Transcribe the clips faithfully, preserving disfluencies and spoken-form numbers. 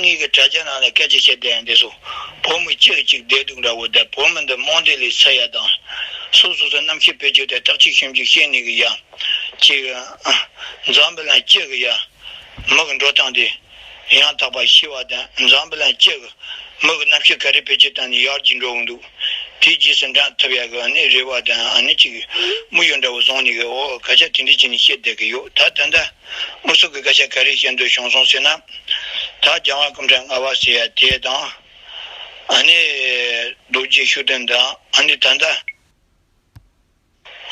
ངེད་ཀྱི་དྲ་རྒྱ་ནང་ལ་སྐད་ཆ་བཤད་བསྡད་ཡ་འདི་ཚོ། བོད་མི་གཅིག་གཅིག་བསྡད་འདུག་འདྲ་བོ་དང་། བོད་མི་འདི་རྨོངས་དད་ལས་ཚར་ཡ་དང་། སོ་སོ་སོ་རྣམ་ཤེས་བེད་སྤྱོད་དེ་བརྟག་དཔྱད་ཞིབ་འཇུག་བྱེད་ནི་གི་ཡ། གཅིག་འཛམ་བུ་གླིང་སྤྱི་གི་ཡ། མི་གི་འགྲོ་སྟངས་དེ་ཡང་དག་པ་ཤེས་པ་དང་། འཛམ་བུ་གླིང་སྤྱི་གི་མི་གི་རྣམ་ཤེས་ག་རེ་བེད་སྤྱོད་བཏང་ནས་ཡར་རྒྱས་འགྲོ་གི་འདུག་དེའི་རྗེས་སུ་འབྲང་ཐུབ་ཡ་གི་ཨ་ནི་རེ་བ་དང་། ཨ་ནི་གཅིག་དམིགས་ཡུལ་འདྲ་བོ་བཟུང་ནས་གི་འོ་སྐད་ཆ་དེ་འདྲ་བྱས་ནས་བཤད་བསྡད་གི་ཡོད། ད་ད་ལྟ་དམིགས་སུ་གི་སྐད་ཆ་ག་རེ་བཤད་འདོད་བྱུང་སོང་ཟེར་ན། ད་རྒྱལ་དབང་སྐུ་ཕྲེང་ལྔ་པ་ཟེར་ཡ་དེ་དང་། ཨ་ནི་རྡོ་རྗེ་ཤུགས་ལྡན་དང་། ཨ་ནི་ད་ལྟ།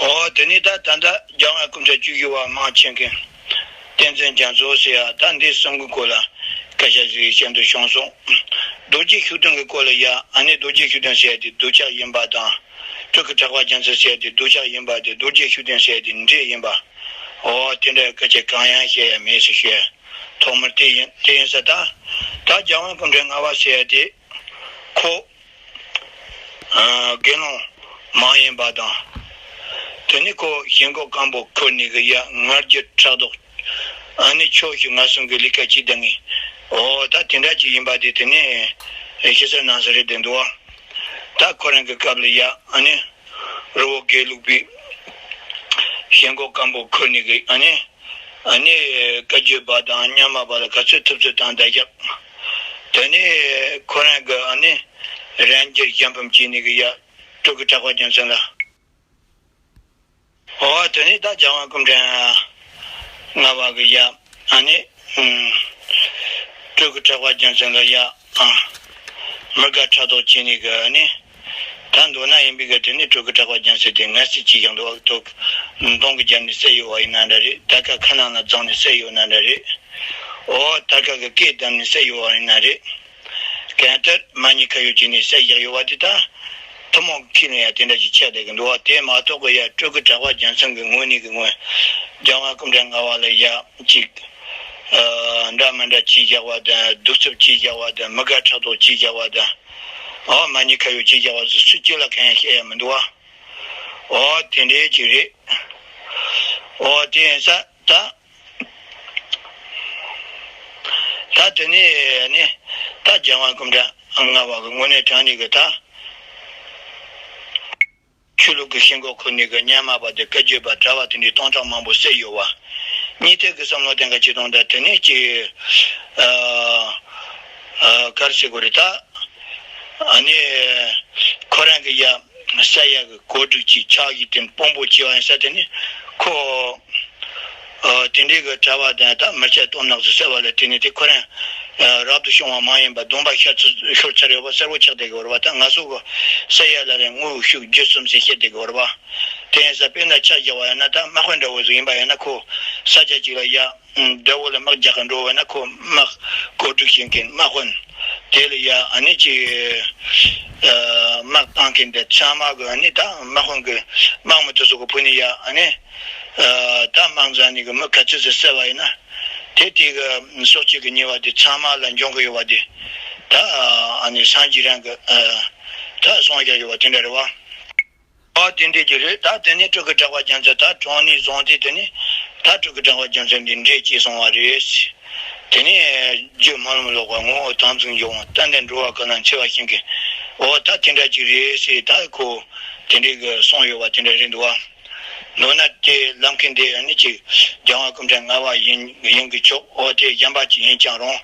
འོ་དེ་ནས་ད་ད་ལྟ་རྒྱལ་དབང་སྐུ་ཕྲེང་བཅུ་བཞི་པ་མང་ཆེ་མཁན་བསྟན་འཛིན་རྒྱ་མཚོ་ཟེར་ཡ། ད་འདི་གསུམ་གི་སྐོར་ལ་སྐད་ཆ་ཞིག་བཤད་འདོད་བྱུང་སོང་། རྡོ་རྗེ་ཤུགས་ལྡན་གི་སྐོར་ལ་ཡ། ཨ་ནི་རྡོ་རྗེ་ཤུགས་ལྡན་ཟེར་ཡ་དེ་སྡུག་ཅག་ཡིན་པ་དང་། སྤྲུལ་སྐུ་གྲགས་པ་རྒྱལ་མཚན་ཟེར་ཡ་དེ་སྡུག་ཅག་ཡིན་པ་དེ། རྡོ་རྗེ་ཤུགས་ལྡན་ཟེར་ཡ་དེ་འདྲེ་ཡིན་པ། འོ་དེ་འདྲ་སྐད་ཆ་གང་ཡང་བཤད་ཡ་མེད་ཟེར་ཞུ་ཡ། ཐོག་མར་དེ་ཡིན། དེ་ཡིན་ས། ད་ད་རྒྱལ་དབང་སྐུ་ཕྲེང་ལྔ་པ་ཟེར་ཡ་དེ་ཁོ། ཨ། དགེ་སློང་མ་ཡིན་པ་དང་། དེ་ནས་ཁོ་ཞེན་ཁོག་སྐམ་པོ་ཁུར་ནས་གི་ཡ། ང་རྒྱལ་ཕྲག་དོག་ཨ་ནི་ཕྱོགས་བཞི་ངོས་གསུམ་གི་ལས་ཀ་བྱེད་བསྡད་མཁན། འོ་ད་དེ་འདྲ་ཅིག་ཡིན་པ་དེ། དེ་ནས་ཞེ་ས་ནང་ས་རེད་བསྡད་འདུག་བ། ད་ཁོ་རང་གི་སྐབས་ལ་ཡ། ཨ་ནི་རི་བོ་དགེ་ལུགས་པའི་ཞེན་ཁོག་སྐམ་པོ་ཁུར་ནས་གི། ཨ་ནི། ཨ་ནི་བཀའ་བརྒྱུད་པ་དང་རྙིང་མ་པ་ལ་ག་ཚོད་ཐུབ་ཚོད་བཏང་བསྡད་ཀྱག་དེ་ནས་ཁོ་རང་གི་ཨ་ནི་རང་རྒྱལ་གཞན་ཕམ་བྱས་ནས་གི་ཡ། སྤྲུལ་སྐུ་གྲགས་པ་རྒྱལ་མཚན་ལ། འོ་དེ་ནས་ད་རྒྱལ་དབང་སྐུ་ཕྲེང་ལྔ་པ་གི་ཡ། ཨ་ནི། ཨུམ། སྤྲུལ་སྐུ་གྲགས་པ་རྒྱལ་མཚན་ལ་ཡ། ཨ། མི་དགའ་ཕྲག་དོག་བྱས་ནས་གི། ཨ་ནི། ད་མདོར་ན་ཡིན་པའི་གི་དེ་ནི་སྤྲུལ་སྐུ་གྲགས་པ་རྒྱལ་མཚན་དེ་ངལ་གསོ་བྱས་ཀྱང་འདུག་བ། ཐོག་མདུང་གི་རྒྱབ་ནས་བསད་ཡོད་པ་ཡིན་ན་འདྲ་རེད། དར་དཀར་ཁ་ནང་ལ་བརྫངས་ནས་བསད་ཡོད་ན་འདྲ་རེད། འོ་དར་དཀར་གི་སྐེ་བསྡམས་ནས་བསད་ཡོད་པ་ཡིན་ན་རེད། གང་ལྟར་མ་ཉེས་ཁ་གཡོགས་བྱས་ནས་བསད་བཞག་ཡོད་པ་དེ་ད་ཐུན་མོང་ཁྱོན་ནས་ཡ་དེ་འདྲ་ཞིག་ཆགས་བསྡད་ཀྱི་འདུག་བ། དེ་མ་གཏོགས་གི་ཡ་སྤྲུལ་སྐུ་གྲགས་པ་རྒྱལ་མཚན་གྱི་ངོས་ནས་གི་ངོས། རྒྱལ་དབང་སྐུ་ཕྲེང་ལྔ་པ་ལ་ཡ་གཅིག་ཨ། འདྲ་མི་འདྲ་བྱས་བཞག་པ་དང་། གདུག་རྩུབ་བྱས་བཞག་པ་དང་། མི་དགའ་ཕྲག་དོག་བྱས་བཞག་པ་དང་། ཨ། མ་ཉེས་ཁ་གཡོགས་བྱས་བཞག་པ་ཚོ་སུ་གཅིག་ལ་གང་ཡང་བཤད་ཡ་མི་འདུག་བ། ཨོ་དེ་འདྲའི་ཅིག་རེད། ཨོ་དེ་ཡིན་ས། ད་ད་དེ་ནས་ནི་ད་རྒྱལ་དབང་སྐུ་ཕྲེང་ལྔ་པ་གི་དངོས་གནས་དྲང་གནས་གི་ད་ཆོས་ལུགས་ཀྱི་ཞེན་ཁོག་ཁུར་ནས་གི་རྙིང་མ་པ་དེ་བཀའ་བརྒྱུད་པ་གྲྭ་པ་དེ་འདྲའི་སྟོང་ཕྲག་མང་པོ་བསད་ཡོད་བ། གཉིས་ཐེག་གི་བསམ་བློ་གཏན་འཁེལ་བྱེད་སྟངས་དང་། དེ་ནས་ཀྱི་ཨ་ཨ་ག་རེ་ཟེར་དགོས་རེད། ད་ཨ་ནི་ཁོ་རང་གི་ཡ་བསད་ཡ་གི་གོ་སྒྲིག་གྱིས་ཕྱག་བཞེས་དེ་དཔང་པོ་བྱས་པ་ཡིན་ས། དེ་ནི་ཁོ་ཨ་དེ་འདྲའི་གི་གྲྭ་པ་དང་ད་མི་སྐྱ་སྟོང་ནག་ཚོ་བསད་པ་ལ་བརྟེན་ནས་དེ་ཁོ་རང་ཨ་རབ་ཏུ་བྱུང་བ་མ་ཡིན་པ་སྡོམ་པ་ཤོར་ཚར་ཤོར་ཚར་ཡོད་པ་གསལ་པོ་ཆགས་བསྡད་ཀྱི་ཡོད་རེད་བ། ད་ང་ཚོ་གི་བསད་ཡ་ལ་རེ་དངོས་ཤུགས་བརྒྱུད་གསུམ་ཟེར་བཤད་བསྡད་ཀྱི་ཡོད་རེད་བ། དེ་ཡིན་ས་དཔེར་ན་ཆ་བཞག་པ་ཡིན་ན། ད་དམག་དཔོན་འདྲ་བོ་ཟིག་ཡིན་པ་ཡིན་ན། ཁོ་ས་ཆ་གཅིག་ལ་ཡ་དགྲ་བོ་ལ་དམག་རྒྱག་གི་འགྲོ་བ་ན། ཁོ་དམག་བཀོད་སྒྲིག་བྱེད་མཁན་དམག་དཔོན། དེ་ལ་ཡ་ཨ་ནི་ཅིག་ཨ་དམག་བཏང་མཁན་དེ་ཚང་མ་གི་ཨ་ནི་ད་དམག་དཔོན་གི་དམག་མི་དེ་ཚོ་གི་ཕུ་ནས་ཡ། ཨ་ནི་ཨ་ད་དམག་འཛིང་ནི་གི་མི་ག་ཚོད་ཙམ་བསད་པ་ཡིན་ན། དེ་དེ་གི་སྲོག་གཅོད་ཀྱི་ཉེས་པ་དེ་ཚང་མ་ལ་འབྱུང་གི་ཡོད་པ་དེ། ད་ཨ་ནི་སངས་རྒྱས་རང་གི་ཨ་ད་གསུངས་བཞག་ཡོད་པ་དེ་འདྲ་རེད་བ། ཨ་དེ་འདྲ་ཅིག་རེད། ད་དེ་ནས་སྤྲུལ་སྐུ་གྲགས་པ་རྒྱལ་མཚན་ད་གྲོངས་ནས་བཟུང་སྟེ། དེ་ནས་ད་སྤྲུལ་སྐུ་གྲགས་པ་རྒྱལ་མཚན་འདི་འདྲེ་སྐྱེས་སོང་བ་རེད། དེ་ནས་རྒྱུ་སྨོན་ལམ་ལོག་པ་ངོ་བོ་དམ་ཚིག་འཇོག་པ། ཏན་ཏན་འགྲོ་བ་ཀུན་ལ་འཚེ་བ་ཞིག་གི། འོ་ད་དེ་འདྲ་ཅིག་རེད་ཟེར། ད་ཁོ་དེ་འདྲའི་གི་གསུངས་ཡོད་པ་དེ་འདྲ་རེད་འདུག་བ། མདོར་ན་དེ་ལབ་མཁན་དེ་ཨ་ནི་ཅིག་རྒྱལ་དབང་སྐུ་ཕྲེང་ལྔ་པ་ཡིན་ཡིན་གི་ཆོག་འོ་དེ་གཞན་པ་ཅིག་ཡིན་ཀྱང་རུང་།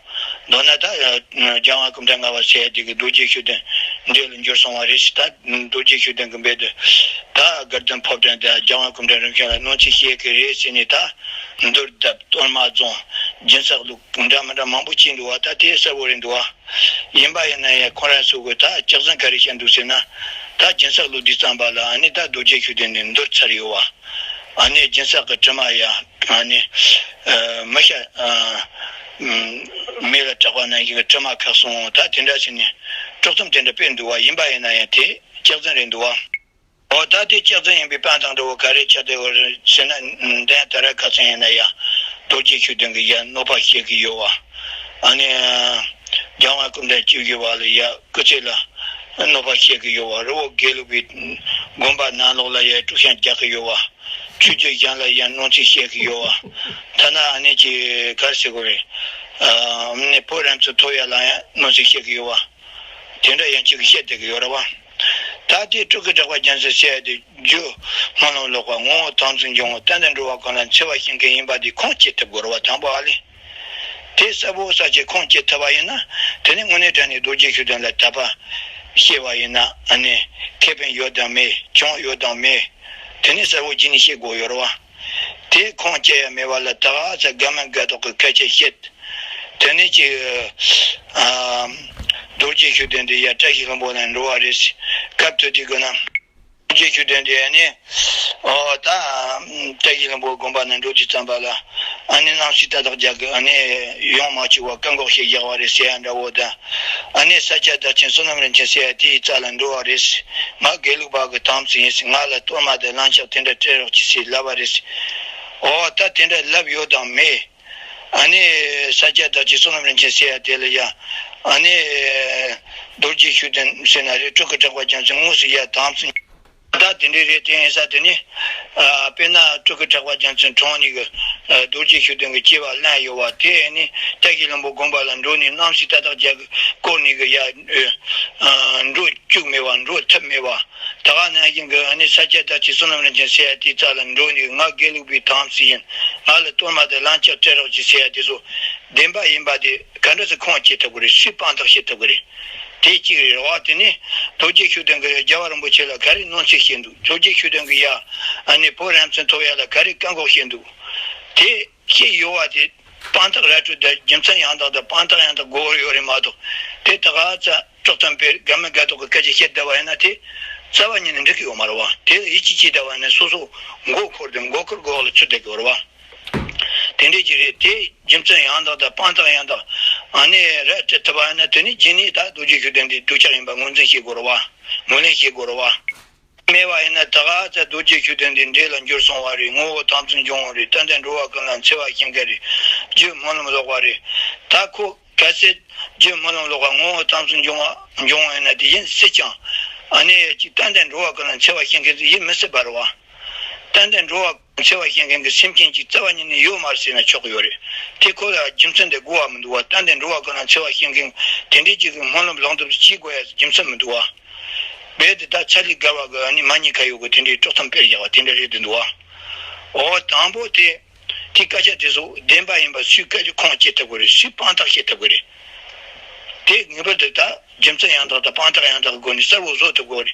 མདོར་ན་ད་རྒྱལ་དབང་སྐུ་ཕྲེང་ལྔ་པ་ཟེར་ཡ་དེ་གི་རྡོ་རྗེ་ཤུགས་ལྡན་འདྲེ་ལ་འགྱུར་སོང་བ་རེད་ཟེར། ད་རྡོ་རྗེ་ཤུགས་ལྡན་གི་འབད་དེ་ད་དགའ་ལྡན་ཕོ་བྲང་དེ་རྒྱལ་དབང་སྐུ་ཕྲེང་རིམ་བྱོན་ལ་གནོད་འཚེ་བྱེད་ཀྱི་རེད་ཟེར་ནས། ད་འདུལ་བརྡབས། གཏོར་མ་རྫོང་། སྦྱིན་སྲེག་བླུགས། འདྲ་མི་འདྲ་མང་པོ་བྱས་འདུག་བ། ད་དེ་གསལ་པོ་རེད་འདུག་བ། ཡིན་པ་ཡིན་ན་ཡང་ཁོ་རང་ཚོ་གི་ད་སྐྱག་རྫུན་ག་རེ་བཤད་འདུག་ཟེར་ན། ད་སྦྱིན་སྲེག་བླུགས་དུས་ཙམ་པ་ལ་ཨ་ནི་ད་རྡོ་རྗེ་ཤུགས་ལྡན་ནས་འདུལ་ཚར་ཡོད་བ། ཨ་ནི་སྦྱིན་སྲེག་གི་དྲི་མ་ཡ། ཨ་ནི་ཨ་མི་ཤ་ཨ་མེ་ལ་བསྲེགས་པ་ནང་བཞིན་གྱི་དྲི་མ་ཁག་སོང་། ད་དེ་འདྲ་ཟེར་ནས་དཀྲོག་གཏམ་དེ་འདྲ་སྤེལ་འདུག་བ། ཡིན་པ་ཡིན་ན་ཡང་དེ་སྐྱག་རྫུན་རེད་འདུག་བ། འོ་ད་དེ་སྐྱག་རྫུན་ཡིན་པའི་དཔང་རྟགས་འདྲ་བོ་ག་རེ་ཆགས་བསྡད་ཡོད་རེད་ཟེར་ན། འདི་ཡང་ད་ར་ཁ་སང་ཡིན་ན་ཡང་རྡོ་རྗེ་ཤུགས་ལྡན་གྱིས་ཡ་གནོད་པ་བྱེད་ཀྱི་ཡོད་བ། ཨ་ནི་རྒྱལ་དབང་སྐུ་ཕྲེང་བཅུ་བཞི་པ་ལ་ཡ་སྐུ་ཚེ་ལ་གནོད་པ་བྱེད་ཀྱི་ཡོད་བ། རི་བོ་དགེ་ལུགས་པའི་དགོན་པ་ནང་ལོགས་ལ་ཡ་དཀྲུག་ཤིང་རྒྱག་གི་ཡོད་བ། ཆོས་བརྒྱུད་གཞན་ལ་ཡ་གནོད་འཚེ་བྱེད་ཀྱི་ཡོད་བ། ཐ་ན་ཨ་ནི་ཅིག་ག་རེ་ཟེར་དགོས་རེད། ཨ་ནི་བོད་རང་བཙན་ཐོབ་ཡ་ལ་ཡང་གནོད་འཚེ་བྱེད་ཀྱི་ཡོད་བ། དེ་འདྲ་ཡང་གཅིག་བཤད་བསྡད་ཀྱི་ཡོད་རེད་བ། ད་དེ་སྤྲུལ་སྐུ་གྲགས་པ་རྒྱལ་མཚན་ཟེར་ཡ་དེ་རྒྱུ་སྨོན་ལམ་ལོག་པ་ངོ་བོ་དམ་ཚིག་འབྱུང་བ་བསྟན་དང་འགྲོ་བ་ཀུན་ལ་འཚེ་བ་བྱེད་མཁན་ཡིན་པ་དེ་ཁུངས་སྐྱེལ་ཐུབ་དགོས་རེད་བ། དང་པོ་ཨ་ལེ། དེ་གསལ་པོ་གསལ་ཆེ་ཁུངས་སྐྱེལ་ཐུབ་པ་ཡིན་ན། དེ་ནི་དངོས་གནས་དྲང་གནས་རྡོ་རྗེ་ཤུགས་ལྡན་ལ་དད་པ་བྱས་པ་ཡིན་ན། ཨ་ནི་ཁེ་ཕན་ཡོད་དམ་མེད། གྱོང་ཡོད་དམ་མེད། དེ་ནི་གསལ་པོ་རྗེས་ནས་ཤེས་དགོས་ཡོད་རེད་བ། དེ་ཁུངས་སྐྱེལ་ཡ་མེད་པ་ལ་ད་ག་ཚོད་དགའ་མིན་དགའ་མདོག་གི་སྐད་ཆ་བཤད། དེ་ནི་ཅིག་ཨ། རྡོ་རྗེ་ཤུགས་ལྡན་དེ་ཡ་བཀྲ་ཤིས་ལྷུན་པོ་ལ་འགྲོ་བ་རེད། སྐབས་དེ་དུས་ཀྱི་ན། རྗེ་ཤུགས་ལྡན་དེ་ནི། ཨོ་ད། བཀྲ་ཤིས་ལྷུན་པོ་དགོན་པ་ནས་འགྲོ་དུས་ཙམ་པ་ལ། ཨ་ནི་རྣམ་ཤེས་ཏག་ཏག་རྒྱག་གི། ཨ་ནི་ཡོང་མ་བཅུག་པ་བཀག་འགོག་བྱས་བཞག་པ་རེད་ཟེར་ཡ་འདྲ་བོ་དང་། ཨ་ནི་ས་སྐྱ་བདག་ཆེན་བསོད་ནམས་རིན་ཆེན་ཟེར་ཡ་དེའི་རྩ་ལ་འགྲོ་བ་རེད། ང་དགེ་ལུགས་པ་གི་དམ་ཚིག་ཡིན། ང་ལ་གཏོར་མ་དང་ལན་ཆགས་དེ་འདྲ་སྤྲད་རོགས་གྱིས་ཟེར་ལབ་པ་རེད། ཨོ་ད་དེ་འདྲ་ལབ་ཡོད་དམ་མེད། ཨ་ནི་ས་སྐྱ་བདག་ཆེན་བསོད་ནམས་རིན་ཆེན་ཟེར་ཡ་དེ་ལ་ཡ། ཨ་ནི་རྡོ་རྗེ་ཤུགས་ལྡན་ཟེར་ན་རེད། སྤྲུལ་སྐུ་གྲགས་པ་རྒྱལ་མཚན་དངོས་སུ་ཡ་དམ་ཚིག་ད་དེ་འདྲའི་རེད། དེ་ཡིན་ས་དེ་ནི། ཨ་དཔེར་ན་སྤྲུལ་སྐུ་གྲགས་པ་རྒྱལ་མཚན་གྲོངས་ནས་གི། ཨ་རྡོ་རྗེ་ཤུགས་ལྡན་གི་སྐྱེ་བ་ལེན་ཡོད་བ། དེ་ནི་བཀྲ་ཤིས་ལྷུན་པོ་དགོན་པ་ལ་འགྲོ་ནས་རྣམ་ཤེས་ཏག་ཏག་རྒྱག་གི་བསྐོར་ནས་གི་ཡ། ཨ་འགྲོ་བཅུག་མེད་བ། འགྲོ་ཐུབ་མེད་བ། ད་ག་ནང་བཞིན་གི་ཨ་ནི་ས་སྐྱ་བདག་ཆེན་བསོད་ནམས་རིན་ཆེན་ཟེར་ཡ་དེའི་རྩ་ལ་འགྲོ་ནས་ང་དགེ་ལུགས་པའི་དམ་ཚིག་ཡིན། ང་ལ་གཏོར་མ་དང་ལན་ཆགས་སྤྲད་རོགས་གྱིས་ཟེར་ཡ་དེ་ཚོ་བདེན་པ་ཡིན་པ་དེ་ག་འདྲ་སེ་ཁུངས་སྐྱེལ་ཐུབ་ཀྱི་རེད། སུས་དཔང་རྟགས་བྱེད་ཐུབ་ཀྱི་རེད། དེ་གཅིག་རེད་བ། དེ་ནི་རྡོ་རྗེ་ཤུགས་ལྡན་གྱིས་རྒྱལ་བ་རིན་པོ་ཆེ་ལ་ག་རེ་གནོད་འཚེ་བྱས་འདུག་རྡོ་རྗེ་ཤུགས་ལྡན་གྱིས་ཡ་ཨ་ནི་བོད་རང་བཙན་ཐོབ་ཡ་ལ་ག་རེ་བཀག་འགོག་བྱས་འདུག་དེ་ཤེས་ཡོད་བ་དེ། དཔང་རྟགས་ར་སྤྲོད་དང་རྒྱུ་མཚན་ཡང་དག་དང་དཔང་རྟགས་ཡང་དག་དགོས་ཡོད་རེད་མ་གཏོགས། དེ་ད་ག་ཚོད་དཀྲོག་གཏམ་སྤེལ། དགའ་མིན་དགའ་མདོག་གི་སྐད་ཆ་བཤད་བསྡད་པ་ཡིན་ན་དེ་རྩ་བ་ཉིད་ནས་འགྲིག་གི་ཡོད་མ་རེད་བ། དེ་ལ་ཡིད་ཆེས་བྱས་བསྡད་པ་ཡིན་ན་སོ་སོ་མགོ་འཁོར་དང་མགོ་སྐོར་གི་འོག་ལ་ཚུད་བསྡད་ཀྱི་ཡོད་རེད་བ། དེ་འདྲས་ཅིག་རེད། དེ་རྒྱུ་མཚན་ཡང་དག་དང་དཔང་རྟགས་ཡང་དག་ཨ་ནི་ར་སྤྲད་ཐུབ་པ་ཡིན་ན། དེ་ནི་རྗེས་ནས་ད་རྡོ་རྗེ་ཤུགས་ལྡན་དེ་སྡུག་ཅག་ཡིན་པ་ངོས་འཛིན་བྱེད་དགོས་རེད་བ། ངོས་ལེན་བྱེད་དགོས་རེད་བ། མེད་པ་ཡིན་ན་ད་ག་ཚོད་རྡོ་རྗེ་ཤུགས་ལྡན་དེ་འདྲེ་ལ་འགྱུར་སོང་བ་རེད། ངོ་བོ་དམ་ཚིག་འབྱུང་བ་རེད། ཏན་ཏན་འགྲོ་བ་ཀུན་ལ་འཚེ་བ་བྱེད་མཁན་རེད། རྒྱུ་སྨོན་ལམ་ལོག་པ་རེད། ད་ཁོ་གལ་སྲིད་རྒྱུ་སྨོན་ལམ་ལོག་པ་ངོ་བོ་དམ་ཚིག་འབྱུང་བ་འབྱུང་བ་ཡིན་ན་དེ་ཡིན་སྲིད་ཀྱང་། ཨ་ནི་ཅིག་ཏན་ཏན་འགྲོ་བ་ཀུན་ལ་འཚེ་བ་བྱེད་མཁན་ཚོ་ཡིན་མི་སྲིད་པ་རེད་བ། ཏན་ཏན་འགྲོ་བ་འཚེ་བ་བྱེད་མཁན་གྱི་སེམས་ཅན་ཅིག་རྩ་བ་ཉིད་ནས་ཡོད་མ་རེད་ཟེར་ན་ཆོག་གི་ཡོད་རེད། དེ་ཁོ་ལ་རྒྱུ་མཚན་དེ་དགོས་པ་མི་འདུག་བ། ཏན་ཏན་འགྲོ་བ་ཀུན་ལ་འཚེ་བ་བྱེད་མཁན་དེ་འདྲའི་ཅིག་གི་སྨོན་ལམ་ལོག་འདེབས་བྱེད་དགོས་ཡ་རྒྱུ་མཚན་མི་འདུག་བ། རྦད་དེ་ད་ཚ་ལི་དགའ་བ་གི་ཨ་ནི་མ་ཉེས་ཁ་གཡོག་གི་དེ་འདྲའི་དཀྲོག་གཏམ་སྤེལ་བཞག་པ་དེ་འདྲ་རེད་འདུག་བ། འོ་དང་པོ་དེ། དེ་སྐད་ཆ་དེ་ཚོ་བདེན་པ་ཡིན་པ་སུས་སྐད་ཆ་ཁུངས་སྐྱེལ་ཐུབ་ཀྱི་རེད། སུས་དཔང་རྟགས་བྱེད་ཐུབ་ཀྱི་རེད། དེ་ངེས་པར་དུ་ད་རྒྱུ་མཚན་ཡང་དག་དང་དཔང་རྟགས་ཡང་དག་གི་སྒོ་ནས་གསལ་པོ་བཟོ་ཐུབ་དགོས་རེད།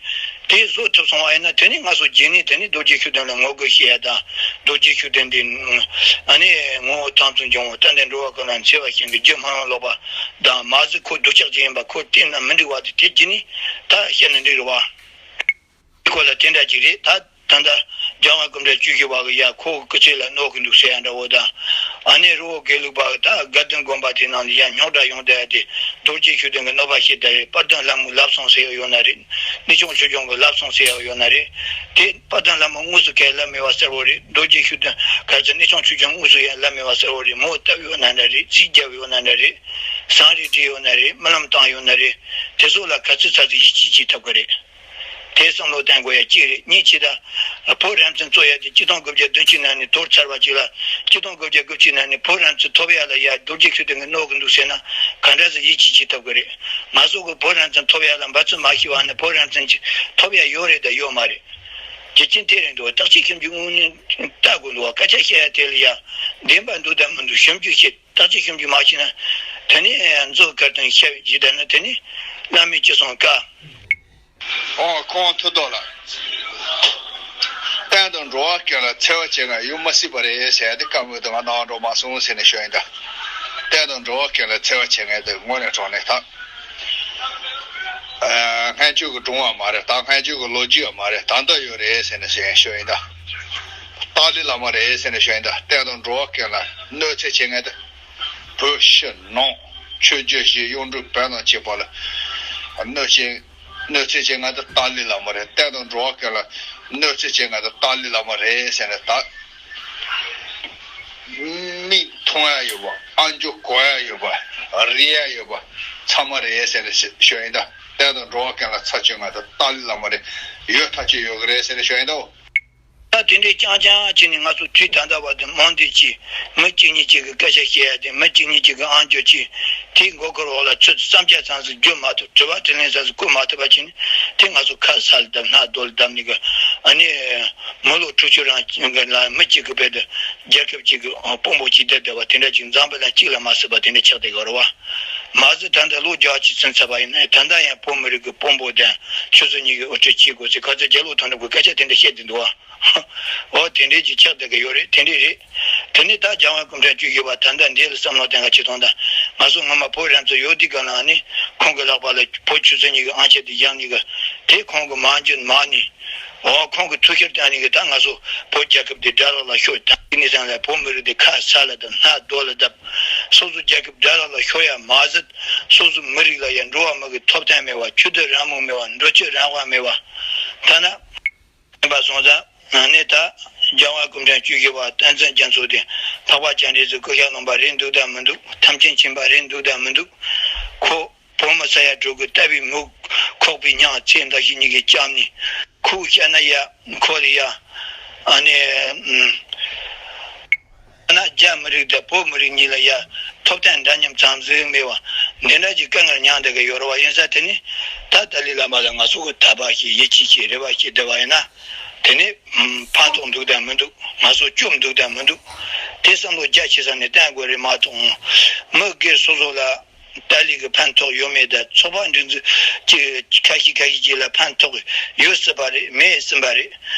དེ་བཟོ་ཐུབ་སོང་བ་ཡིན་ན་དེ་ནས་ང་ཚོ་རྗེས་ནས་དེ་ནས་རྡོ་རྗེ་ཤུགས་ལྡན་ལ་ངོ་རྒོལ་བྱེད་ཡ་དང་། རྡོ་རྗེ་ཤུགས་ལྡན་དེ་ཨ་ནི་ངོ་བོ་དམ་ཚིག་འབྱུང་བ་ཏན་ཏན་འགྲོ་བ་ཀུན་ལ་འཚེ་བ་བྱེད་མཁན་རྒྱུ་སྨོན་ལམ་ལོག་པ་དང་མ་གཞི་ཁོ་སྡུག་ཅག་ཅིག་ཡིན་པ་ཁོ་བལྟས་ན་མི་འགྲིག་བ་དེ་དེ་རྗེས་ནས་ད་བཤད་ན་འགྲིག་རེད་བ། ཁོ་ལ་དེ་འདྲ་ཅིག་རེད། ད་ད་ལྟ་རྒྱལ་དབང་སྐུ་ཕྲེང་བཅུ་བཞི་པ་གི་ཡ་ཁོ་སྐུ་ཚེ་ལ་གནོད་གི་འདུག་ཟེར་ཡ་འདྲ་བོ་དང་། ཨ་ནི་རི་བོ་དགེ་ལུགས་པ་གི་ད་དགའ་ལྡན་དགོན་པ་དེ་ནང་ལ་ཡ་རྙོག་དྲ་ཡོང་བསྡད་ཡ་དེ་རྡོ་རྗེ་ཤུགས་ལྡན་གི་གནོད་པ་བྱེད་བསྡད་རེད། དཔལ་ལྡན་ལྷ་མོའི་བསླབ་གསུམ་ཟེར་ཡ་ཡོད་ན་རེད། གནས་ཆུང་ཆོས་སྐྱོང་གི་བསླབ་གསུམ་ཟེར་ཡ་ཡོད་ན་རེད། དེ་དཔལ་ལྡན་ལྷ་མོ་དངོས་སུ་གས་ལབ་མེད་པ་གསལ་བོ་རེད། རྡོ་རྗེ་ཤུགས་ལྡན་ག་ཚོད་གནས་ཆུང་ཆོས་སྐྱོང་དངོས་སུ་ཡ་ལབ་མེད་པ་གསལ་བོ་རེད། མོ་བཏབ་ཡོད་ན་འདྲ་རེད། རྩིས་བརྒྱབ་ཡོད་ན་འདྲ་རེད། བསམ་རིག་བྲིས་ཡོད་ན་རེད། སྨོན་ལམ་བཏང་ཡོད་ན་རེད། དེ་ཚོ་ལ་ག་ཚོད་ཚ་ཚོད་ཡིད་ཆེས་བྱེད་ཐུབ་ཀྱི་རེད། དེ་བསམ་བློ་གཏོང་དགོས་ཡ་གཅིག་རེད། གཉིས་ཆེ་ད། བོད་རང་བཙན་རྩོད་ཡ་དེ་ཆིག་སྟོང་དགུ་བརྒྱ་བདུན་ཅུ་ནང་ནས་དོར་ཚར་བ་ཅིག་ལ། ཆིག་སྟོང་དགུ་བརྒྱ་དགུ་བཅུ་ནང་ནས་བོད་རང་བཙན་ཐོབ་ཡ་ལ་ཡ་རྡོ་རྗེ་ཤུགས་ལྡན་གྱིས་གནོད་གི་འདུག་ཟེར་ན་ག་འདྲ་ཟེ་ཡིད་ཆེས་བྱེད་ཐུབ་ཀྱི་རེད། ང་ཚོ་གི་བོད་རང་བཙན་ཐོབ་ཡ་ལ་འབད་བརྩོན་མ་བྱས་པ་ནི་བོད་རང་བཙན་ཅིག་ཐོབ་ཡ་ཡོད་རེད་དང་ཡོད་མ་རེད། རྒྱུ་རྐྱེན་དེ་རེད་འདུག་བརྟག་དཔྱད་ཞིབ་འཇུག་དངོས་གནས་བལྟ་དགོས་འདུག་བ། སྐད་ཆ་བཤད་ཡ་དེ་ལ་ཡ་བདེན་པ་འདུག་དང་མི་འདུག་ཞིབ་འཇུག་བྱེད། བརྟག་དཔྱད་ཞིབ་འཇུག་མ་བྱས་ན། དེ་ནི་མཛོ་དཀར་དང་ཤ་བའི་ཇི་ལྟར་ན་དེ་ནི་བླ་མའི་ཅི་གསུང་བཀའ། ཨོ་ཁོང་ཐུགས་རྡོ་ལ། བསྟན་དང་འགྲོ་བ་ཀུན་ལ་འཚེ་བ་བྱེད་མཁན་ཡོད་མ་སྲིད་པ་རེད་ཟེར་ཏེ་བཀའ་མོལ་དུ་ང་གནང་འགྲོ་མ་སོང་ཟེར་ནས་ཞུ་ཡིན་ད། བསྟན་དང་འགྲོ་བ་ཀུན་ལ་འཚེ་བ་བྱེད་མཁན་དེ་དངོས་གནས་དྲང་གནས་ད། སྔན་ཆད་ཀྱི་སྒྲུང་བ་མ་རེད། ད་སྔན་ཆད་ཀྱི་ལོ་རྒྱུས་བ་མ་རེད། ད་ལྟ་ཡོད་རེད་ཟེར་ནས་ཞུ་ཡིན་ད། ཏཱ་ལའི་བླ་མ་རེད་ཟེར་ནས་ཞུ་ཡིན་ད། བསྟན་དང་འགྲོ་བ་ཀུན་ལ་གནོད་འཚེ་བྱེད་མཁན་དེ། བོད་ཕྱི་ནང་ཆོས་བརྒྱུད་བཞི་གཡུང་དྲུང་བོན་དང་བཅས་པ་ལ་གནོད་བྱེད། གནོད་འཚེ་བྱེད་མཁན་དེ་ཏཱ་ལའི་བླ་མ་རེད། བསྟན་དང་འགྲོ་བ་ཀུན་ལ་གནོད་འཚེ་བྱེད་མཁན་དེ་ཏཱ་ལའི་བླ་མ་རེད་ཟེར་ནས་ད། མིག་མཐོང་ཡ་ཡོད་པ། ཨ་མཆོག་གོ་ཡ་ཡོད་པ། རིག་ཡ་ཡོད་པ་ཚང་མ་རེད་ཟེར་ནས་ཞུ་ཡིན་ད། བསྟན་དང་འགྲོ་བ་ཀུན་ལ་ཚབས་ཆེ་མཁན་དེ་ཏཱ་ལའི་བླ་མ་རེད། ཡོད་ཐག་ཆོད་ཡོད་གི་རེད་ཟེར་ནས་ཞུ་ཡིན་ད། ད་དེ་འདྲའི་རྐྱང་རྐྱང་བྱས་ནས་ང་ཚོ་དུས་ད་ལྟ་བར་དུ་རྨོངས་དད་ཀྱིས་མི་གཅིག་གཉིས་གཅིག་གི་སྐད་ཆ་བཤད་ཡ་དེ། མི་གཅིག་གཉིས་གཅིག་གི་ཨང་བརྒྱབ་ཀྱིས་དེའི་མགོ་སྐོར་འོག་ལ་ཚུད། བསམ་འཆར་ཚང་ཟིག་བརྗོད་མ་ཐུབ། དྲི་བ་དྲིས་ལན་ཚང་ཟིག་བཀོད་མ་ཐུབ་པ་བྱས་ནས་དེ་ང་ཚོ་ཁ་ས་ལ་བརྡབས། སྣ་རྡོ་ལ་བརྡབས་ནས་གི། ཨ་ནི་མི་ལོ་དྲུག་ཅུ་རིང་ལ་མི་གཅིག་གི་བར་དུ་རྒྱལ་ཁབ་གཅིག་གི་དཔོན་པོ་གཅིག་བསྡད་བསྡད་པ་དེ་འདྲ་ཅིག། འཛམ་བུ་གླིང་གཅིག་ལ་མ་སྲིད་པ་དེ་འདྲ་ཆགས་བསྡད་ཡོད་རེད་བ། མ་གཞི་ད་ལྟ་ལོ་བརྒྱད་ཅུ་ཚུན་ཚོད་པ་ཡིན་ན། ད་ལྟ་ཡང་བོད་མི་རིགས་ཀྱི་དཔོན་པོ་དང་ཆོས་སྲིད་གཉིས་ཀྱི་དབུ་ཁྲིད་བྱེད་དགོས་ཟེར། ཁ་སང་རྒྱ་ལོ་ཐོན་འགྲོ་གི་སྐད་ཆ་དེ་འདྲ་བཤད་བསྡད་འདུག་བ། འོ་དེ་འདྲའི་ཅིག་ཆགས་བསྡད་ཀྱི་ཡོད་རེད། དེ་འདྲས་རེད། དེ་ནས་ད་རྒྱལ་དབང་སྐུ་ཕྲེང་བཅུ་བཞི་པ་ད་ལྟ་འདི་ལ་བསམ་བློ་གཏོང་ག་ཆེད་དོན་དང་། ང་ཚོ་སྔོན་མ་བོད་རང་བཙན་ཡོད་དུས་སྒང་ལ་ནི་ཁོང་གི་ལག་པ་ལ་བོད་ཆོས་སྲིད་གཉིས་ཀྱི་ཨང་ཆ་དེ་བཞག་ནས་གི། དེ་ཁོང་གི་མ་འཇོན་མ་ནི། འོ་ཁོང་གི་ཐུགས་ཤེར་བཏང་ནས་གི་ད་ང་ཚོ་བོད་རྒྱལ་ཁབ་དེ་དགྲ་ལག་ལ་ཤོར། ད་དེ་ནས་བཟུང་ལ་བོད་མི་རིགས་དེ་ཁ་ས་ལ་བརྡབས། སྣ་རྡོ་ལ་བརྡབས། སོ་སོ་རྒྱལ་ཁབ་དགྲ་ལག་ལ་ཤོར་ཡ་མ་ཟད། སོ་སོ་མི་རིགས་ལ་ཡ་འགྲོ་བ་མི་གི་ཐོབ་ཐང་མེད་བ། ཆོས་དད་རང་མོས་མེད་བ། འགྲོ་སྐྱོད་རང་དབང་མེད་བ། ཐ་ན་ཡིན་པ་སོང་ཙང་། ཨ་ནི་ད་རྒྱལ་དབང་སྐུ་ཕྲེང་བཅུ་བཞི་པ་བསྟན་འཛིན་རྒྱ་མཚོ་དེ་འཕགས་པ་སྤྱན་རས་གཟིགས་སྐུ་ཤ་ལུང་པ་རེད་འདུག་དང་མི་འདུག། ཐམས་ཅད་མཁྱེན་པ་རེད་འདུག་དང་མི་འདུག། ཁོ་བོད་མི་ས་ཡ་དྲུག་གི་ལྟ་བའི་མིག་ཁོག་པའི་སྙིང་ཚེ་འདི་ཞིག་གཉིས་ཀྱིས་བཅག་ནས། ཁོའི་ཤ་ན་ཡ་ཁོ་ལ་ཡ། ཨ་ནི་ཨ་ན་རྒྱ་མི་རིགས་དང་བོད་མི་རིགས་གཉིས་ལ་ཡ་ཐོབ་ཐང་འདྲ་མཉམ་ཙམ་ཟིག་མེད་བ། འདི་འདྲ་གྱི་དཀའ་ངལ་མྱངས་བསྡད་ཀྱི་ཡོད་རེད་བ། ཡིན་ས་དེ་ནི་ད་ཏཱ་ལའི་བླ་མ་ལ་ང་ཚོ་གི་དད་པ་བྱེད། ཡིད་ཆེས་བྱེད། རེ་བ་བྱེད་བསྡད་པ་ཡིན་ན། དེ་ནི་ཕན་ཐོགས་འདུག་དང་མི་འདུག། ང་ཚོ་སྐྱོབ་འདུག་དང་མི་འདུག། དེ་བསམ་བློ་རྒྱ་ཆེ་ས་ནས་གཏོང་དགོས་རེད་མ་གཏོགས། མི་སྒེར་སོ་སོ་ལ་ཏཱ་ལའི་གི་ཕན་ཐོགས་ཡོད་མེད་དང་། ཚོགས་པ་སྒྲིག་འཛུགས་ཀྱི་ཁ་ཤས་ཁ་ཤས་ཅིག་ལ་ཕན་ཐོགས་ཡོད་སྲིད་པ་རེད། མེད་སྲིད་པ་རེད།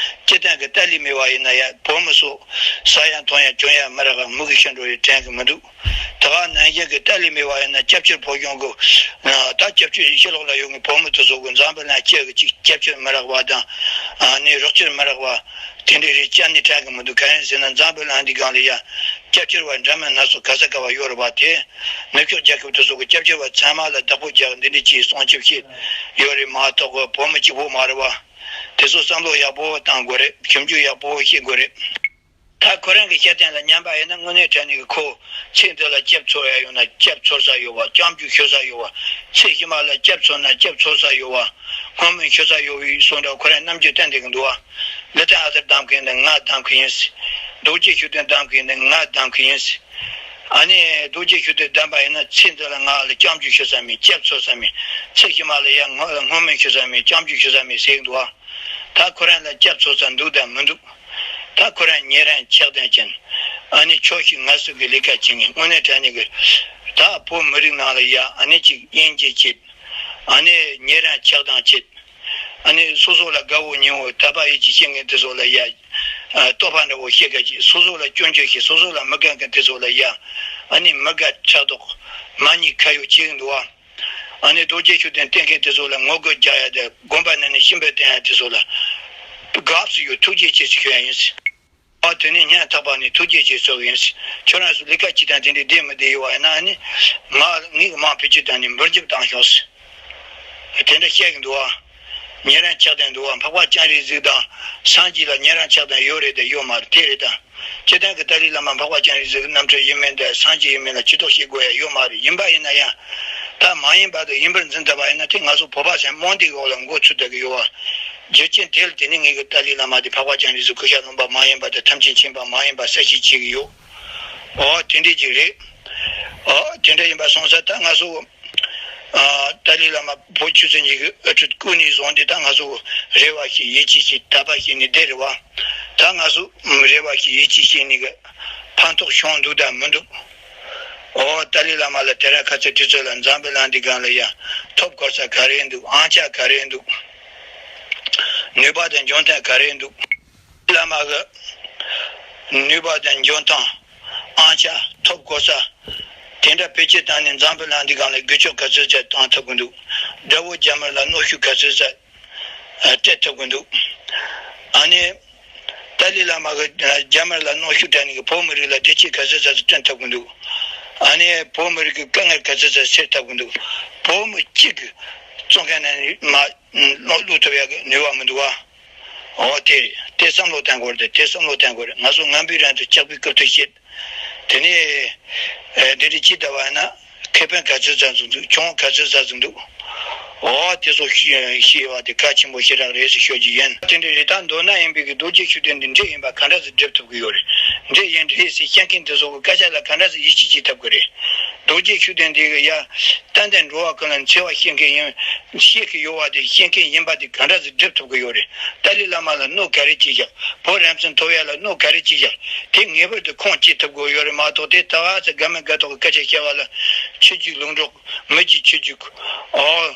སྤྱིར་བཏང་གི་ཏཱ་ལའི་མེད་པ་ཡིན་ན་ཡང་བོད་མི་ཚོ་ཟ་ཡང་འཐུང་ཡང་གྱོན་ཡང་མི་རག་ག། མུ་གེ་ཤི་འགྲོ་ཡི་དྲན་གི་མི་འདུག། ད་ག་ནང་བཞིན་གི་ཏཱ་ལའི་མེད་པ་ཡིན་ན་སྐྱབས་བཅོལ་བོད་གཞུང་གི། ད་སྐྱབས་བཅོལ་ཕྱི་ལོགས་ལ་ཡོད་མཁན་བོད་མི་དེ་ཚོ་གི་འཛམ་བུ་གླིང་སྤྱི་གི་ཅིག་སྐྱབས་བཅོལ་མི་རག་པ་དང་། ཨ་ནི་རོགས་སྐྱོར་མི་རག་པ་དེ་འདྲའི་རེད་བྱས་ནས་དྲན་གི་མི་འདུག། གང་ཡིན་ཟེར་ན་འཛམ་བུ་གླིང་འདི་སྒང་ལ་ཡ་སྐྱབས་བཅོལ་བ་འདྲ་མིན་སྣ་ཚོགས་ག་ས་ག་བ་ཡོད་རེད་པ། དེ་ནུབ་ཕྱོགས་རྒྱལ་ཁབ་དེ་ཚོ་གི་སྐྱབས་བཅོལ་བ་ཚང་མ་ལ་བདག་པོ་རྒྱག་འདི་འདྲའི་ཅིག་སྲུང་སྐྱོབ་བྱེད་ཡོད་རེད་མ་གཏོགས་བོད་མི་གཅིག་པོ་མ་རེད་པ། དེ་ཚོ་བསམ་བློ་ཡག་པོ་བཏང་དགོས་རེད། ཞིབ་འཇུག་ཡག་པོ་བྱེད་དགོས་རེད། ད་ཁོ་རང་གི་བཤད་སྟངས་ལ་ཉན་པ་ཡིན་ན་དངོས་གནས་དྲང་གནས་ཀྱི་ཁོ་ཚེ་འདི་ལ་སྐྱབས་འཚོལ་ཡ་ཡོང་ན་སྐྱབས་འཚོལ་ས་ཡོད་པ། སྐྱབས་འཇུག་ཞུ་ས་ཡོད་པ། ཚེ་ཕྱི་མ་ལ་སྐྱབས་འཚོལ་ན་སྐྱབས་འཚོལ་ས་ཡོད་པ། སྔོན་སྨོན་ཞུ་ས་ཡོད་པའི་བཟོ་འདྲ་ཁོ་རང་རྣམ་འགྱུར་བསྟན་བསྡད་ཀྱི་འདུག་བ། ལི་ཐང་ཨ་ཐར་གདམ་གྱི་ཡིན་ན་ང་གདམ་གྱི་ཡིན་ཟེར། རྡོ་རྗེ་ཤུགས་ལྡན་གདམ་གྱི་ཡིན་ན་ང་གདམ་གྱི་ཡིན་ཟེར། ཨ་ནི་རྡོ་རྗེ་ཤུགས་ལྡན་གདམ་པ་ཡིན་ན་ཚེ་འདི་ལ་ང་ལ་སྐྱབས་འཇུག་ཞུ་ས་མེད། སྐྱབས་འཚོལ་ས་མེད། ཚེ་ཕྱི་མ་ལ་ཡང་ང་ལ་སྔོན་སྨོན་ཞུ་ས་མེད། སྐྱབས་འཇུག་ཞུ་ས་མེད་ཟེར་གྱི་འདུག་བ། ད་ཁོ་རང་ལ་སྐྱབས་འཚོལ་ས་འདུག་དང་མི་འདུག། ད་ཁོ་རང་ཉེ་རིང་ཆགས་སྡང་ཅན། ཨ་ནི་ཁྱོད་ཤིག་ང་ཟིག་གི་ལས་ཀ་བྱེད་མཁན། དངོས་གནས་དྲང་གནས་ཀྱི་ད་བོད་མི་རིགས་ནང་ལ་ཡ་ཨ་ནི་ཅིག་དབྱེ་འབྱེད་བྱེད། ཨ་ནི་ཉེ་རིང་ཆགས་སྡང་བྱེད། ཨ་ནི་སོ་སོ་ལ་དགའ་བོ་ཉེ་བོ་དད་པ་ཡིད་ཆེས་བྱེད་མཁན་དེ་ཚོ་ལ་ཡ་བསྟོད་པ་འདྲ་བོ་བཤད་མཁན་ཅིག། སོ་སོ་ལ་སྐྱོན་བརྗོད་བྱེད། སོ་སོ་ལ་མི་དགའ་མཁན་དེ་ཚོ་ལ་ཡ་ཨ་ནི་མི་དགའ་ཕྲག་དོག་མ་ཉེས་ཁ་གཡོག་བྱེད་ཀྱི་འདུག་བ། ཨ་ནི་རྡོ་རྗེ་ཤུགས་ལྡན་བསྟེན་མཁན་དེ་ཚོ་ལ་ངོ་རྒོལ་རྒྱག་ཡ་དང་དགོན་པ་ནང་ནས་སྤྱན་འབུལ་བསྟན་ཡ་དེ་ཚོ་ལ་དགའ་བསུ་ཡོད། ཐུགས་རྗེ་ཆེ་ཟེར་ཞུ་ཡ་ཡིན་ཟེར། ཨ་དེ་ནས་སྙིང་ཐག་པ་ནས་ཐུགས་རྗེ་ཆེ་ཞུ་གི་ཡིན་ཟེར། ཁྱོད་རང་ཚོ་ལས་ཀ་བྱེད་སྟངས་དེ་འདྲའི་བདེ་མི་བདེ་ཡོད་པ་ཡིན་ན། ཨ་ནི་ང་ངས་མར་བེད་སྤྱོད་བཏང་ནས་འབུར་འཇོམས་བཏང་ཤོག་ཟེར། དེ་འདྲ་བཤད་གི་འདུག་བ། ཉེ་རིང་ཆགས་སྡང་འདུག་བ། འཕགས་པ་སྤྱན་རས་གཟིགས་དང་སངས་རྒྱས་ལ་ཉེ་རིང་ཆགས་སྡང་ཡོད་རེད་དང་ཡོད་མ་རེད། དེ་རེད་དང་། སྤྱིར་བཏང་གི་ཏཱ་ལའི་བླ་མ་འཕགས་པ་སྤྱན་རས་གཟིགས་ཀྱི་རྣམ་སྤྲུལ་ཡིན་མིན་དང་སངས་རྒྱས་ཡིན་མིན་ལ་ཇུས་གཏོགས་བྱེད་དགོས་ཡ་ཡོད་མ་རེད། ཡིན་པ་ཡིན་ན་ཡང་། ད་མ་ཡིན་པ་དང་ཡིན་པར་འཛིན་ཐུབ་པ་ཡིན་ན་དེ་ང་ཚོ་བོད་པ་ཚོའི་རྨོངས་དད་འོག་ལ་འགོ་ཚུད་བསྡད་ཀྱི་ཡོད་བ། རྒྱུ་རྐྱེན་དེ་ལ་བརྟེན་ནས་ངེད་ཀྱི་ཏཱ་ལའི་བླ་མ་དེ་འཕགས་པ་སྤྱན་རས་གཟིགས་སྐུ་ཤ་ལུང་པ་མ་ཡིན་པ་དང་ཐམས་ཅད་མཁྱེན་པ་མ་ཡིན་པ་གསལ་བཤད་བྱེད་ཀྱི་ཡོད། འོ་དེ་འདྲས་ཅིག་རེད། འོ་དེ་འདྲ་ཡིན་པ་སོང་ཙང་ད་ང་ཚོ། ཨ་ཏཱ་ལའི་བླ་མ་བོད་ཆོས་སྲིད་གཉིས་ཀྱི་དབུ་ཁྲིད་བསྐོས་ནས་བཟུང་སྟེ་ད་ང་ཚོ་རེ་བ་བྱེད། ཡིད་ཆེས་བྱེད། དད་པ་བྱེད་ནས་བསྡད་རེད་བ། ད་ང་ཚོ་རེ་བ་བྱེད། ཡིད་ཆེས་བྱེད་ནས་གི་ཕན་ཐོགས་བྱུང་འདུག་དང་མི་འདུག། འོ་ཏཱ་ལའི་བླ་མ་ལ་དེ་རིང་ཁ་སང་དུས་ཚོད་ལ་འཛམ་བུ་གླིང་འདི་སྒང་ལ་ཡ་ཐོབ་དགོས་ས་ག་རེ་འདུག། ཨང་ཅག་ག་རེ་འདུག། ནུས་པ་དང་འཇོན་ཐང་ག་རེ་འདུག། བླ་མ་གི་ནུས་པ་དང་འཇོན་ཐང་། ཨང་ཅག་ཐོབ་དགོས་ས་དེ་འདྲ་བེད་སྤྱོད་བཏང་ནས་འཛམ་བུ་གླིང་འདི་སྒང་ལ་འགུལ་སྐྱོད་ག་ཚོད་ཙམ་བཏང་ཐུབ་ཀྱི་འདུག། དགྲ་བོ་རྒྱ་དམར་ལ་གནོན་ཤུགས་ག་ཚོད་ཙམ་སྤྲད་ཐུབ་ཀྱི་འདུག། ཨ་ནི་ཏཱ་ལའི་བླ་མ་གི་རྒྱ་དམར་ལ་གནོན་ཤུགས་སྤྲད་ནས་བོད་མི་རིགས་ལ་བདེ་སྐྱིད་ག་ཚོད་ཙམ་བསྐྲུན་ཐུབ་ཀྱི་འདུག། ཨ་ནི་བོད་མི་རིགས་ཀྱི་དཀའ་ངལ་ག་ཚོད་ཙམ་སེལ་ཐུབ་ཀྱི་འདུག། བོད་མི་གཅིག་གི་བཙོན་ཁང་ནང་ནས་མར་བླུག་ཐུབ་ཡག་གི་ནུས་པ་མི་འདུག་བ། འོ་དེ་རེད། དེ་བསམ་བློ་གཏོང་དགོས་རེད། དེ་བསམ་བློ་གཏོང་དགོས་རེད། ང་ཚོ་ངན་པའི་རིང་དུ་ཇག་པའི་རྐུབ་ཏུ་བཤད། དེ་ནས་ཨེ་འདི་འདྲ་ཅིག་བལྟ་བ་ཡིན་ན་ཁེ་ཕན་ག་ཚོད་ཙམ་ཟིག་འདུག། གྱོང་ག་ཚོད་ཙམ་ཟིག་འདུག། ཨོ་དེ་ཚོ་ཤེས་ཤེས་པ་དེ་གལ་ཆེན་པོ་ཞེ་དྲག་རེད་ཟེར་ཤོད་ཀྱི་ཡིན། དེ་འདྲ་རེད། ད་མདོར་ན་ཡིན་པའི་གི་རྡོ་རྗེ་ཤུགས་ལྡན་འདི་འདྲ་ཡིན་པ་ག་འདྲ་ཟེར་སྒྲུབ་ཐུབ་ཀྱི་ཡོད་རེད། འདྲ་ཡིན་འདྲ་ཟེར་བཤད་མཁན་དེ་ཚོ་གི་སྐད་ཆ་ལ་ག་འདྲ་ཟེར་ཡིད་ཆེས་བྱེད་ཐུབ་ཀྱི་རེད། རྡོ་རྗེ་ཤུགས་ལྡན་འདི་གི་ཡ་ཏན་ཏན་འགྲོ་བ་ཀུན་ལ་འཚེ་བ་བཤད་མཁན་ཡིན། བཤད་ཀྱི་ཡོད་པ་དེ་བཤད་མཁན་ཡིན་པ་དེ་ག་འདྲ་ཟེར་སྒྲུབ་ཐུབ་ཀྱི་ཡོད་རེད། ཏཱ་ལའི་བླ་མ་ལ་གནོད་ག་རེ་བྱས་བཞག་བོད་རང་བཙན་ཐོབ་ཡ་ལ་གནོད་ག་རེ་བྱས་བཞག་དེ་ངེས་པར་དུ་ཁུངས་སྐྱེལ་ཐུབ་དགོས་ཡོད་རེད་མ་གཏོགས། དེ་ད་ག་ཚོད་དགའ་མི་དགའ་ཐོག་གི་སྐད་ཆ་བཤད་པ་ལ་ཆོས་བརྒྱུད་ལུང་འདྲེན། མི་གཅིག་ཆོས་བརྒྱུད། ཨོ།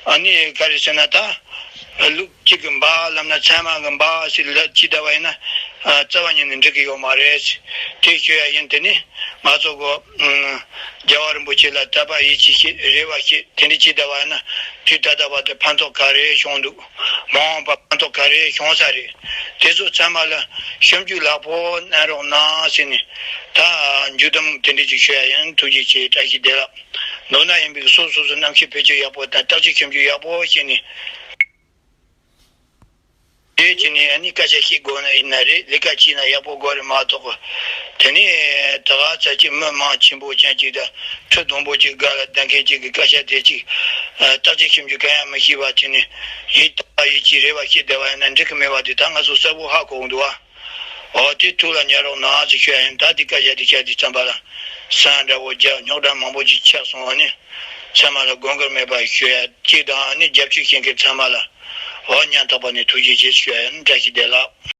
ཨ་ནི་ག་རེ་ཟེར་ན་ད། ལུག་གཅིག་གི་འབའ་ལབ་ན་ཚང་མ་གི་འབའ་ཟེར་ལབ་ཅི་བསྡད་པ་ཡིན་ན། ཨ། རྩ་བ་ཉིད་ནས་འགྲིག་གི་ཡོད་མ་རེད། དེ་ཤོད་ཡ་ཡིན། དེ་ནི་ང་ཚོ་གོ། ཨུམ། རྒྱལ་བ་རིན་པོ་ཆེ་ལ་དད་པ་ཡིད་ཆེས་བྱེད། རེ་བ་བྱེད། དེ་འདྲ་ཅི་བསྡད་པ་ཡིན་ན་དུས་ད་ལྟ་བར་དུ་ཕན་ཐོགས་ག་རེ་བྱུང་འདུག་མ་འོངས་པ་ཕན་ཐོགས་ག་རེ་བྱུང་ས་རེད། དེ་ཚོ་ཚང་མ་ལ་ཞིབ་འཇུག་ལེགས་པོ་གནང་རོགས་གནང་ཟེར་ནས། ད་མཇུག་སྡོམ་དེ་འདྲ་ཅིག་ཞུ་ཡ་ཡིན། ཐུགས་རྗེ་ཆེ། བཀྲ་ཤིས་བདེ་ལེགས། མདོར་ན་ཡིན་པའི་སོ་སོ་སོ་རྣམ་ཤེས་བེད་སྤྱོད་ཡག་པོ་དང་བརྟག་དཔྱད་ཞིབ་འཇུག་ཡག་པོ་བྱས་ནས། དེ་བྱས་ནས་ཨ་ནི་སྐད་ཆ་བཤད་དགོས་ན་ཡིན་ན་རེད། ལས་ཀ་བྱས་ན་ཡག་པོ་དགོས་རེད་མ་གཏོགས། དེ་ནས་ད་ག་ཚོད་ཅིག་མི་མང་ཆེན་པོ་ཅན་ཅིག་དང་ཁྲི་སྡོང་པོ་ཅིག་སྒང་ལ་བསྡད་མཁན་ཅིག་གི་སྐད་ཆ་དེ་ཅིག་བརྟག་དཔྱད་ཞིབ་འཇུག་གང་ཡང་མི་བྱེད་པ་བྱས་ནས་ཡིད་ད་ཡིད་ཀྱི་རེ་བ་བྱེད་བསྡད་པ་ཡིན་ན་འགྲིག་གི་མེད་པ་དེ་ད་ང་ཚོ་གསལ་པོ་ཧ་གོ་གི་འདུག་བ། འོ་དེ་ཐུགས་ལ་ཉར་རོགས་གནང་ཟེར་ཞུ་ཡ་ཡིན། ད་དེ་སྐད་ཆ་དེ་བཤད་དུས་ཙམ་པ་ལ་སང་འདྲ་བོ་རྒྱག་རྙོག་དྲ་མང་པོ་ཅིག་ཆགས་སོང་བ་ནི། ཚང་མ་ལ་དགོངས་འགལ་མེད་པ་ཞུ་ཡ་གཅིག་དང་ཨ་ནི་རྒྱབ་སྐྱོར་བྱེད་མཁན་ཚང་མ་ལ་འོ་སྙིང་ཐག་པ་ནས་ཐུགས་རྗེ་ཆེ་ཞུ་ཡ་ཡིན། བཀྲ་ཤིས་བདེ་ལེགས།